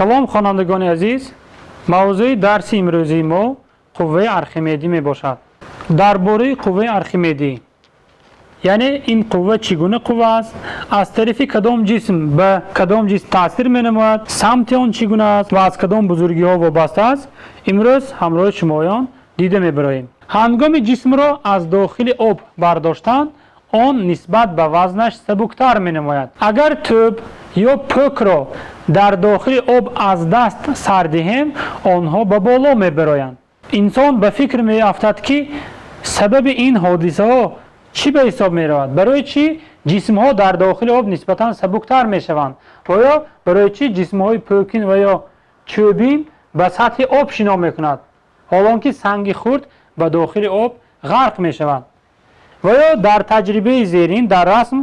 Салом, хонандагони азиз. Мавзӯи дарси имрӯзии мо қувваи Архимедӣ мебошад. Дар бораи қувваи Архимедӣ, яъне ин қувва чӣ гуна қувва аст, аз тарафи кадом ҷисм ба кадом ҷисм таъсир менамояд, самти он чӣ гуна аст ва аз кадом бузургиҳо вобаста аст, имрӯз ҳамроҳи шумоён дида мебароем. Ҳангоми ҷисмро аз дохили об бардоштан, он нисбат ба вазнаш сабуктар менамояд. Агар тӯб ё пӯкро дар дохили об аз даст сар диҳем, онҳо ба боло мебароянд. Инсон ба фикр меафтад, ки сабаби ин ҳодисаҳо чӣ ба ҳисоб меравад, барои чӣ ҷисмҳо дар дохили об нисбатан сабуктар мешаванд ва ё барои чӣ ҷисмҳои пӯкин ва ё чӯбин ба сатҳи об шино мекунад, ҳолон ки санги хурд ба дохили об ғарқ мешавад. Ва ё дар таҷрибаи зерин дар расм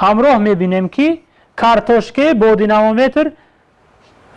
ҳамроҳ мебинем, ки картошкае бо динамометр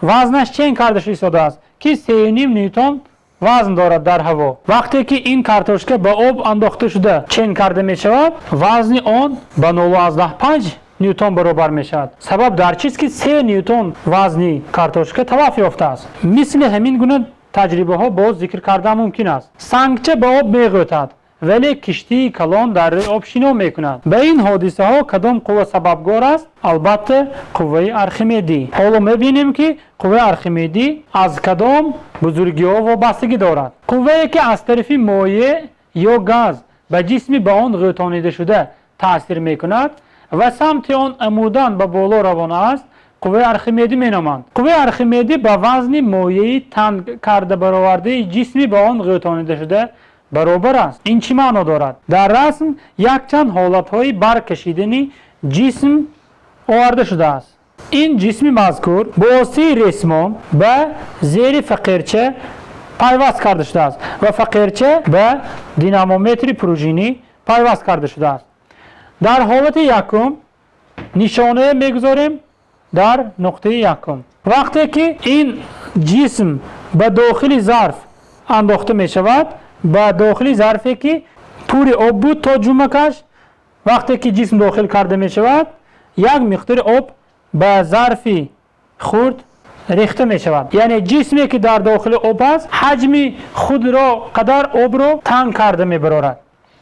вазнаш чен карда истодааст, ки 3,5 ньютон вазн дорад дар ҳаво. Вақте ки ин картошка ба об андохта шуда чен карда мешавад, вазни он ба 0,5 ньютон баробар мешавад. Сабаб дар чист, ки 3 ньютон вазни картошка талаф ёфтааст? Мисли ҳамин гуна таҷрибаҳо боз зикр кардан мумкин аст. Сангча ба об меғӯтад, вале киштии калон дар рӯи об шино мекунад. Ба ин ҳодисаҳо кадом қувва сабабгор аст? Албатта, қувваи Архимедӣ. Ҳоло мебинем, ки қувваи Архимедӣ аз кадом бузургиҳо вобастагӣ дорад. Қуввае, ки аз тарафи моеъ ё газ ба ҷисми ба он ғӯтонидашуда таъсир мекунад ва самти он амудан ба боло равона аст, қувваи Архимедӣ меноманд. Қувваи Архимедӣ ба вазни моеи танг карда баровардаи ҷисми ба он ғӯтонидашуда баробар аст. Ин чӣ маъно дорад? Дар расм якчанд ҳолатҳои баркашидани ҷисм оварда шудааст. Ин ҷисми мазкур бо воситаи ресмон ба зери фақирча пайваст карда шудааст ва фақирча ба динамометри пружинӣ пайваст карда шудааст. Дар ҳолати якум нишонае мегузорем дар нуқтаи якум. Вақте ки ин ҷисм ба дохили зарф андохта мешавад, ба дохили зарфе, ки пури об буд то ҷумакаш, вақте ки ҷисм дохил карда мешавад, як миқдори об ба зарфи хурд рехта мешавад. Яъне ҷисме, ки дар дохили об аст, ҳаҷми худро қадар обро танг карда мебарорад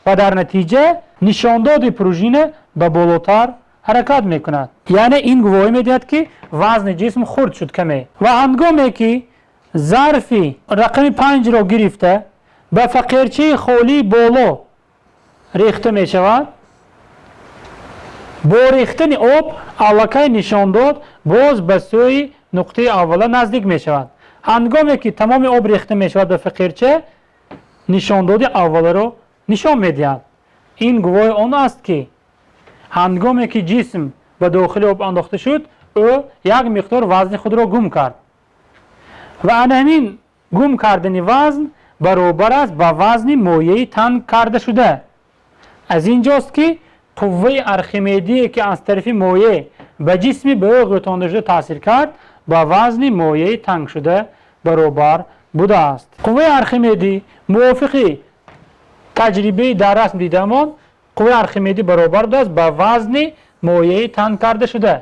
ва дар натиҷа нишондоди пружина ба болотар ҳаракат мекунад. Яъне ин гувоҳӣ медиҳад, ки вазни ҷисм хурд шуд каме. Ва ҳангоме ки зарфи рақами панҷро гирифта ба фақирчаи холии боло рехта мешавад, бо рехтани об аллакай нишондод боз ба сӯи нуқтаи аввала наздик мешавад. Ҳангоме ки тамоми об рехта мешавад ба фақирча, нишондоди авваларо нишон медиҳад. Ин гувоҳи он аст, ки ҳангоме ки ҷисм ба дохили об андохта шуд, ӯ як миқдор вазни худро гум кард ва ана ҳамин гум кардани вазн баробар аст ба вазни моеи танг карда шуда. Аз ин ҷост, ки қувваи Архимедие, ки аз тарафи моеъ ба ҷисми ба ӯ ғӯтондашуда таъсир кард, ба вазни моеи тангшуда баробар будааст. Қувваи Архимедӣ мувофиқи таҷрибаи дар расм дидаамон, қувваи Архимедӣ баробар будааст ба вазни моеи танг карда шуда.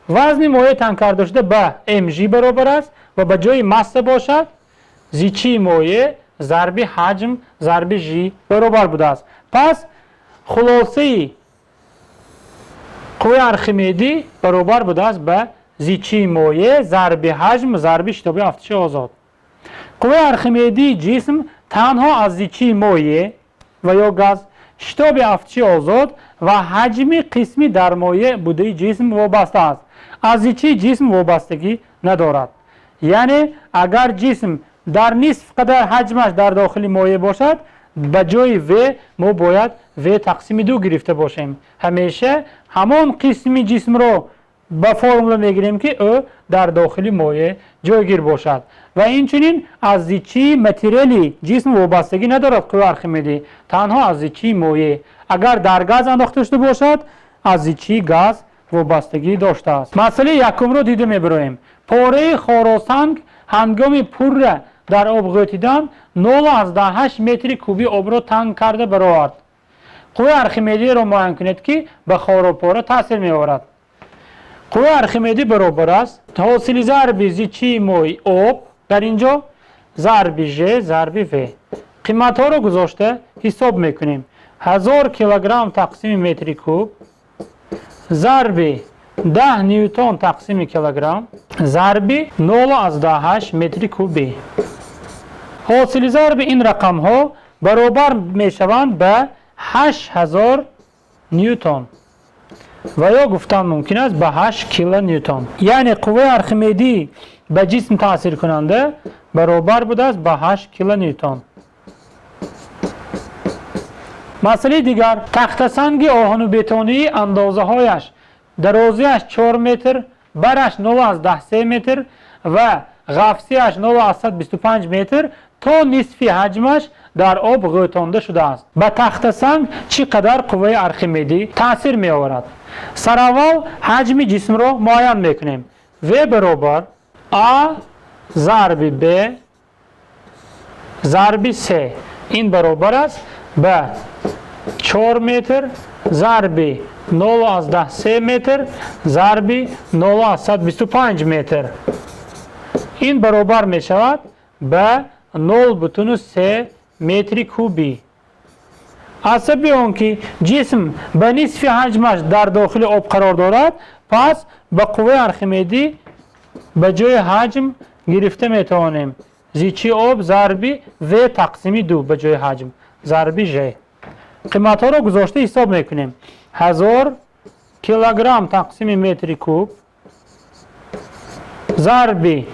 Вазни моеи танг карда шуда ба mg баробар аст ва ба ҷои масса бошад, зичии моеъ зарби ҳаҷм зарби ж баробар будааст. Пас хулосаи қувваи Архимедӣ баробар будааст ба зичии моеъ зарби ҳаҷм зарби шитоби афтиши озод. Қувваи Архимедии ҷисм танҳо аз зичии моеъ ва ё газ, шитоби афтиши озод ва ҳаҷми қисми дар моеъ будаи ҷисм вобаста аст, аз зичии ҷисм вобастагӣ надорад. Яъне агар ҷисм дар нисф қадар ҳаҷмаш дар дохили моеъ бошад, ба ҷои в мо бояд в тақсими ду гирифта бошем. Ҳамеша ҳамон қисми ҷисмро ба формула мегирем, ки ӯ дар дохили моеъ ҷойгир бошад. Ва инчунин аз зичии материали ҷисм вобастагӣ надорад қувваи Архимедӣ, танҳо аз зичии моеъ. Агар дар газ андохта шуда бошад, аз зичии газ вобастагӣ доштааст. Масъалаи якумро дида мебароем. Пораи хоросанг ҳангоми пурра дар об ғӯтидан 0,8 метри кубӣ обро танг карда баровард. Қувваи Архимедиро муайян кунед, ки ба хоропора таъсир меоварад. Қувваи Архимедӣ баробар аст ҳосили зарби зичии мои об дар ин ҷо зарби ж зарби в. Қиматҳоро гузошта ҳисоб мекунем. 1000 килограмм тақсими метри куб зарби 10 ньютон тақсими килограмм зарби 0,8 метри кубӣ. Ҳосили зарби ин рақамҳо баробар мешаванд ба 8000 ньютон ва ё гуфтан мумкин аст ба 8 килоньютон. Яъне қувваи Архимедӣ ба ҷисм таъсиркунанда баробар будааст ба 8 килоньютон. Масъалаи дигар: тахтасанги оҳану бетонии андозаҳояш дарозиаш 4 метр, бараш 0,3 метр ва ғафсиаш 0,25 метр то нисфи ҳаҷмаш дар об ғӯтонда шудааст. Ба тахтасанг чӣ қадар қувваи Архимедӣ таъсир меоварад? Сараввал ҳаҷми ҷисмро муайян мекунем. В баробар А зарби Б зарби С. Ин баробар аст ба 4 метр зарби 0,3 метр зарби 0,25 метр. Ин баробар мешавад ба 0,3 метри кубӣ. Аз сабаби он ки ҷисм ба нисфи ҳаҷмаш дар дохили об қарор дорад, пас ба қувваи Архимедӣ ба ҷои ҳаҷм гирифта метавонем зичии об зарби в тақсими 2 ба ҷои ҳаҷм зарби ж. Қиматҳоро гузошта ҳисоб мекунем. 1000 килограмм тақсими метри куб зарби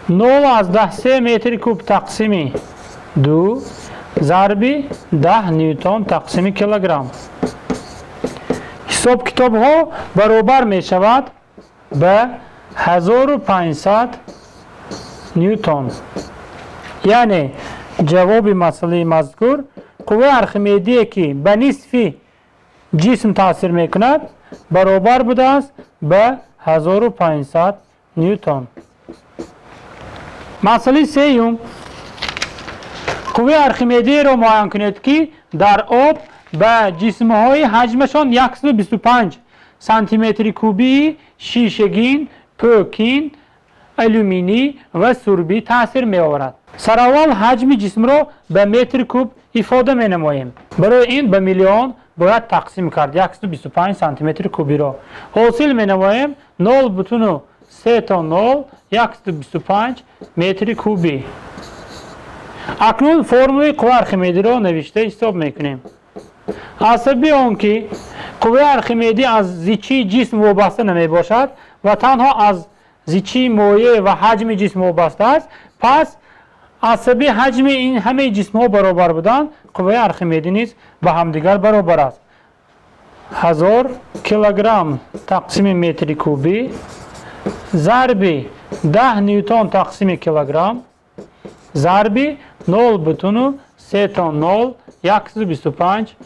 0,3 метри куб тақсими 2 зарби 10 ньютон тақсими килограмм. Ҳисоб-китобҳо баробар мешавад ба 1500 ньютон. Яъне ҷавоби масъалаи мазкур: қувваи Архимедие ки ба нисфи ҷисм таъсир мекунад, баробар будааст ба 1500 ньютон. Масъалаи сеюм: қувваи Архимедиеро муайян кунед, ки дар об ба ҷисмҳои ҳаҷмашон 125 сантиметри кубии шишагин, пӯкин, алюминӣ ва сурбӣ таъсир меоварад. Сараввал ҳаҷми ҷисмро ба метри куб ифода менамоем. Барои ин ба миллион бояд тақсим кард 125 сантиметри кубиро. Ҳосил менамоем 0,3 0 125 метри кубӣ. Акнун формулаи қувваи Архимедиро навишта ҳисоб мекунем. Аз сабаби он ки қувваи Архимедӣ аз зичии ҷисм вобаста намебошад ва танҳо аз зичии моеъ ва ҳаҷми ҷисм вобаста аст, пас аз сабаби ҳаҷми ин ҳамаи ҷисмҳо баробар будан, қувваи Архимедӣ низ ба ҳамдигар баробар аст. 1000 килограмм тақсими метри кубӣ зарби 10 ньютон тақсими килограмм зарби 0,3 0 125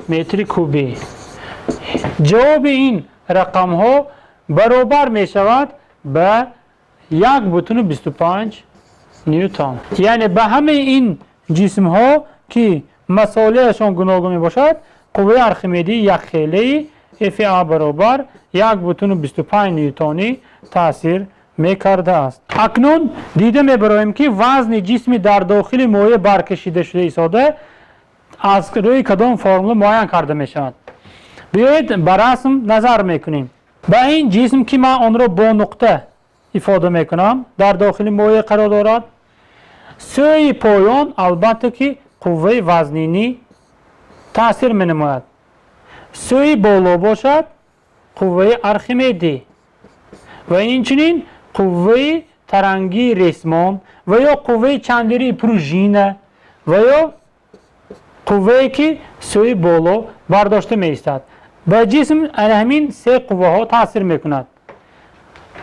метри кубӣ. Ҷавоби ин рақамҳо баробар мешавад ба 1,25 ньютон. Яъне ба ҳамаи ин ҷисмҳо, ки масолеашон гуногун мебошад, қувваи Архимедии якхелаи Ф А баробар 1,25 ньютонӣ таъсир мекардааст. Акнун дида мебароем, ки вазни ҷисми дар дохили моеъ баркашида шуда истода аз рӯи кадом формула муайян карда мешавад. Биёед, ба расм назар мекунем. Ба ин ҷисм, ки ман онро бо нуқта ифода мекунам, дар дохили моеъ қарор дорад. Сӯи поён албатта ки қувваи вазнинӣ таъсир менамояд, сӯи боло бошад қувваи Архимедӣ ва инчунин қувваи тарангии ресмон ва ё қувваи чандирии пружина ва ё қуввае, ки сӯи боло бардошта меистад. Ба ҷисм ана ҳамин се қувваҳо таъсир мекунад.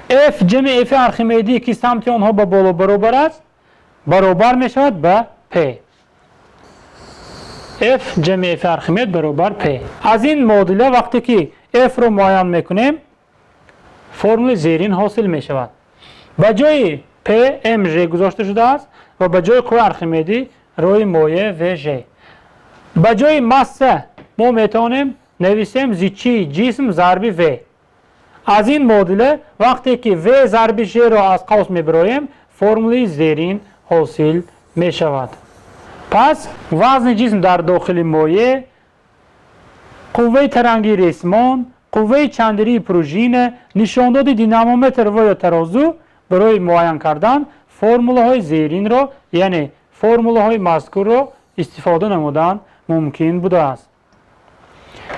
F ҷамъи F Архимедӣ, ки самти онҳо ба боло баробар аст, баробар мешавад ба P. F ҷамъи F Архимед баробар P. Аз ин муодила вақте ки F-ро муайян мекунем, формулаи зерин ҳосил мешавад. Ба ҷои P mg гузошта шудааст ва ба ҷои қувваи Архимедӣ рои моеъ vg. Ба ҷои масса мо метавонем нависем зичии ҷисм зарби в. Аз ин муодила вақте ки В зарби Ж-ро аз қавс мебироем, формулаи зерин ҳосил мешавад. Пас вазни ҷисм дар дохили моеъ, қувваи тарангии ресмон, қувваи чандирии пружина, нишондоди динамометр ва ё тарозу барои муайян кардан формулаҳои зеринро, яъне формулаҳои мазкурро истифода намудан мумкин будааст.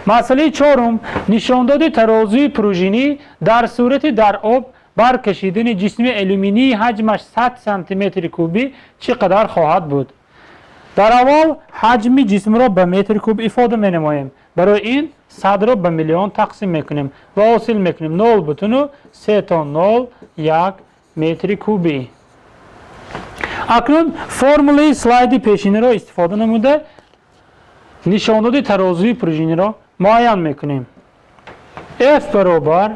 Масъалаи чорум: нишондоди тарозуи пружинӣ дар сурати дар об баркашидани ҷисми алюминии ҳаҷмаш 100 сантиметри кубӣ чӣ қадар хоҳад буд? Дар аввал ҳаҷми ҷисмро ба метри куб ифода менамоем. Барои ин 100-ро ба миллион тақсим мекунем ва ҳосил мекунем 0,301 метри кубӣ. Акнун формулаи слайди пешиниро истифода намуда нишондоди тарозуи пружиниро муайян мекунем. F баробар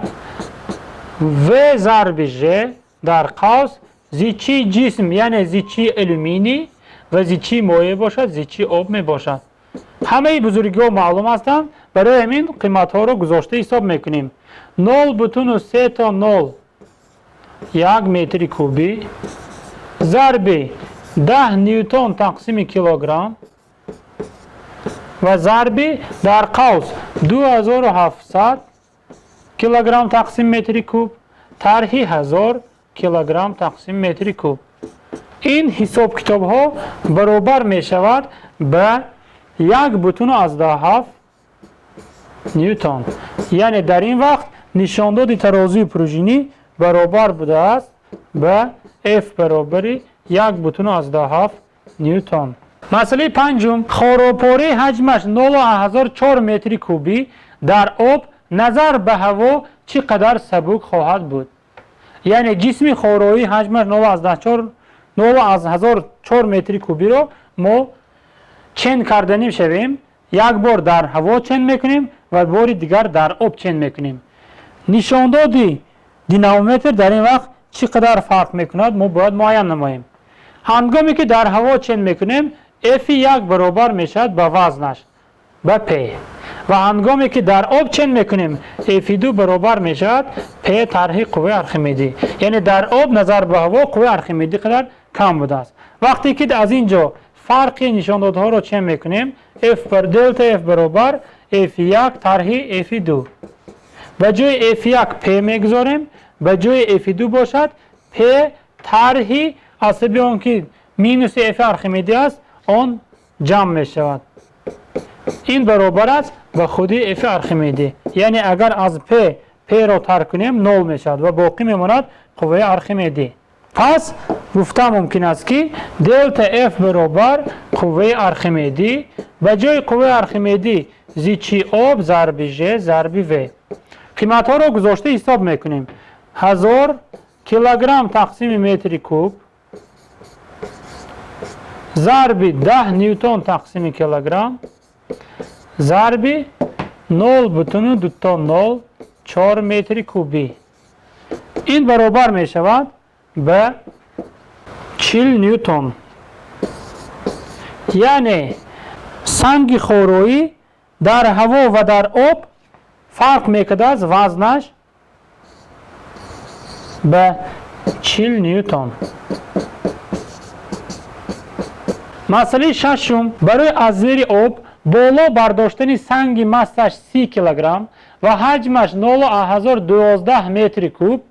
V зарби Ж дар қавс зичии ҷисм, яъне зичии алюминий ва зичии моеъ бошад, зичии об мебошад. Ҳамаи бузургиҳо маълум ҳастанд, барои ҳамин қиматҳоро гузошта ҳисоб мекунем. 0,301 метри кубӣ зарби 10 ньютон тақсими килограмм ва зарби дар қавс 2700 килограмм тақсим метри куб тарҳи 1000 килограмм тақсим метри куб. Ин ҳисоб-китобҳо баробар мешавад ба 1,7 ньютон. Яъне дар ин вақт нишондоди тарозуи пружинӣ баробар будааст ба F баробари 1,7 ньютон. Масъалаи панҷум: хоропораи ҳаҷмаш 0,4 метри кубӣ дар об назар ба ҳаво чӣ қадар сабук хоҳад буд? Яъне ҷисми хороӣ ҳаҷмаш 0,4 метри кубиро мо чен карданӣ шавем. Як бор дар ҳаво чен мекунем ва бори дигар дар об чен мекунем. Нишондоди динамометр дар ин вақт чӣ қадар фарқ мекунад, мо бояд муайян намоем. Ҳангоме ки дар ҳаво чен мекунем, F1 баробар мешавад ба вазнаш, ба P. Ва ҳангоме ки дар об чен мекунем, F2 баробар мешавад P тарҳи қувваи Архимедӣ. Яъне дар об назар ба ҳаво қувваи Архимедӣ қадар кам будааст. Вақте ки аз ин ҷо фарқи нишондодҳоро чен мекунем, F бар делта F баробар F1 тарҳи F2. Ба ҷои F1 P мегузорем, ба ҷои F2 бошад P тарҳи, аз сабаби он ки минуси F Архимедӣ аст, он ҷамъ мешавад. Ин баробар аст ба худи F Архимедӣ. Яъне агар аз P P-ро тарк кунем, 0 мешавад ва боқӣ мемонад қувваи Архимедӣ. Пас гуфта мумкин аст ки делта F баробар қувваи Архимедӣ, ба ҷои қувваи Архимедӣ зичи об зарби Ж зарби В. Қиматҳоро гузошта ҳисоб мекунем. 1000 килограмм тақсими метри куб зарби 10 ньютон тақсими килограмм зарби 0,204 метри кубӣ. Ин баробар мешавад ба 40 ньютон. Яъне санги хороӣ дар ҳаво ва дар об фарқ мекардааст вазнаш ба 40 ньютон. Масъалаи шашум: барои аз зери об боло бардоштани санги массаш 30 килограмм ва ҳаҷмаш 0,012 метри куб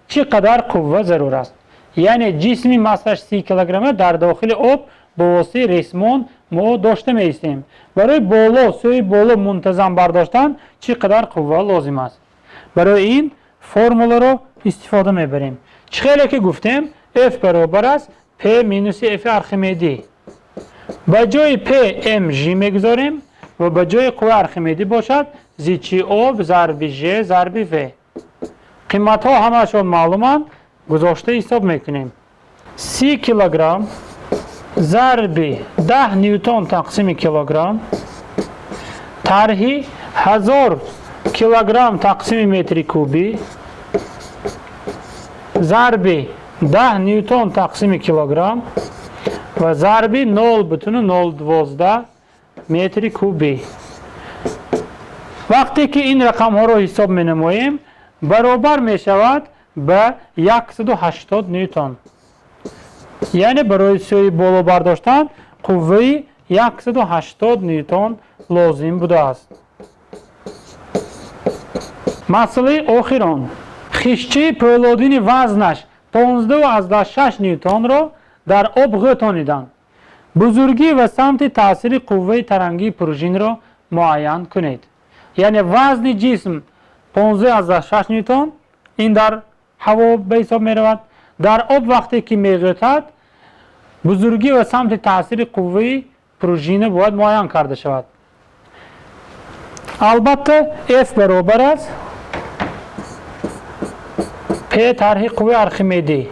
чӣ қадар қувва зарур аст? Яъне ҷисми массаш 30 килограмма дар дохили об бо воситаи ресмон мо дошта меистем. Барои боло, сӯи боло мунтазам бардоштан чӣ қадар қувва лозим аст? Барои ин формуларо истифода мебарем. Чӣ хеле ки гуфтем, F баробар аст P минуси F Архимедӣ. Ба ҷои P mg мегузорем ва ба ҷои қувваи Архимедӣ бошад зичи об зарби Ж зарби В. Қиматҳо ҳамаашон маълуманд, гузошта ҳисоб мекунем. 30 килограмм зарби 10 ньютон тақсими килограмм тарҳи 1000 килограмм тақсими метри кубӣ зарби 10 ньютон тақсими килограмм ва зарби 0,012 метри кубӣ. Вақте ки ин рақамҳоро ҳисоб менамоем, Баробар мешавад ба 180 ньютон. Яъне барои сӯи боло бардоштан қувваи 180 ньютон лозим будааст. Масъалаи охирон. Хишчаи пӯлодини вазнаш 15,6 ньютонро дар об ғӯтониданд. Бузургӣ ва самти таъсири қувваи тарангии пружинро муайян кунед. Яъне вазни ҷисм 15,6 ньютон, ин дар ҳаво ба ҳисоб меравад. Дар об вақте ки меғӯтад, бузургӣ ва самти таъсири қувваи пружина бояд муайян карда шавад. Албатта, F баробар аст P тарҳи қувваи Архимедӣ.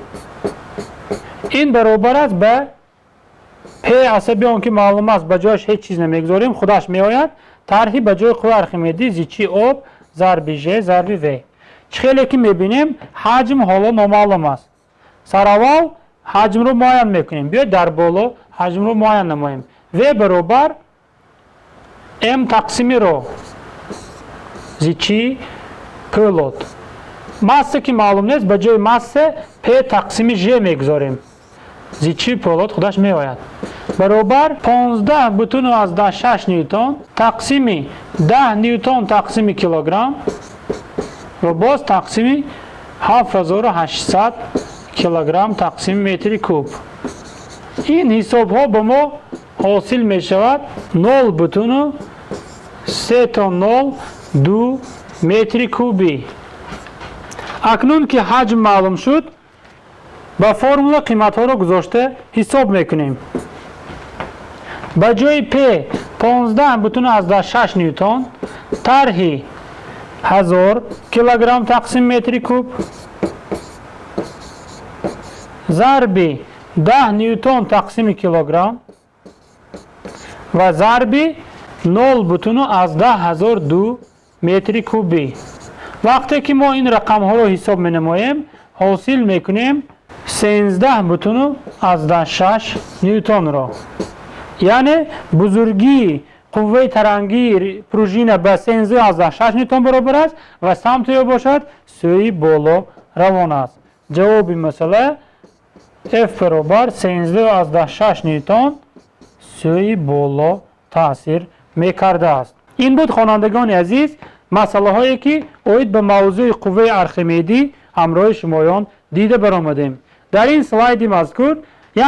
Ин баробар аст ба P асаби он ки маълум аст, ба ҷояш ҳеҷ чиз намегузорем, худаш меояд. Тарҳи ба ҷои қувваи Архимедӣ зичии об зарби Ж зарби В. Чӣ хеле ки мебинем, ҳаҷм ҳоло номаълум аст. Сараввал ҳаҷмро муайян мекунем. Биёед дар боло ҳаҷмро муайян намоем. В баробар М тақсими ро зичии пӯлод. Масса ки маълум нест, ба ҷои масса П тақсими Ж мегузорем. Зичии пӯлод худаш меояд. Баробар 15,6 ньютон тақсими 10 ньютон тақсими килограмм ва боз тақсими 7800 килограмм тақсими метри куб. Ин ҳисобҳо ба мо ҳосил мешавад 0,302 метри кубӣ. Акнун ки ҳаҷм маълум шуд, ба формула қиматҳоро гузошта ҳисоб мекунем. Ба ҷои П 15,6 ньютон тарҳи 1000 килограмм тақсим метри куб зарби 10 ньютон тақсими килограмм ва зарби 0,10002 метри кубӣ. Вақте ки мо ин рақамҳоро ҳисоб менамоем, ҳосил мекунем 13,6 ньютонро. Яъне бузургии қувваи тарангии пружина ба 13,6 ньютон баробар аст ва самти ё бошад сӯи боло равон аст. Ҷавоби масъала F баробар 13,6 ньютон сӯи боло таъсир мекардааст. Ин буд, хонандагони азиз, масъалаҳое ки оид ба мавзӯи қувваи Архимедӣ ҳамроҳи шумоён дида баромадем. Дар ин слайди мазкур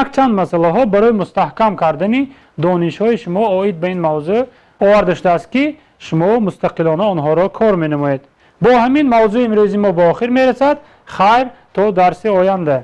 якчанд масъалаҳо барои мустаҳкам кардани донишҳои шумо оид ба ин мавзӯъ оварда шудааст, ки шумо мустақилона онҳоро кор менамоед. Бо ҳамин мавзӯи имрӯзи мо ба охир мерасад. Хайр, то дарси оянда.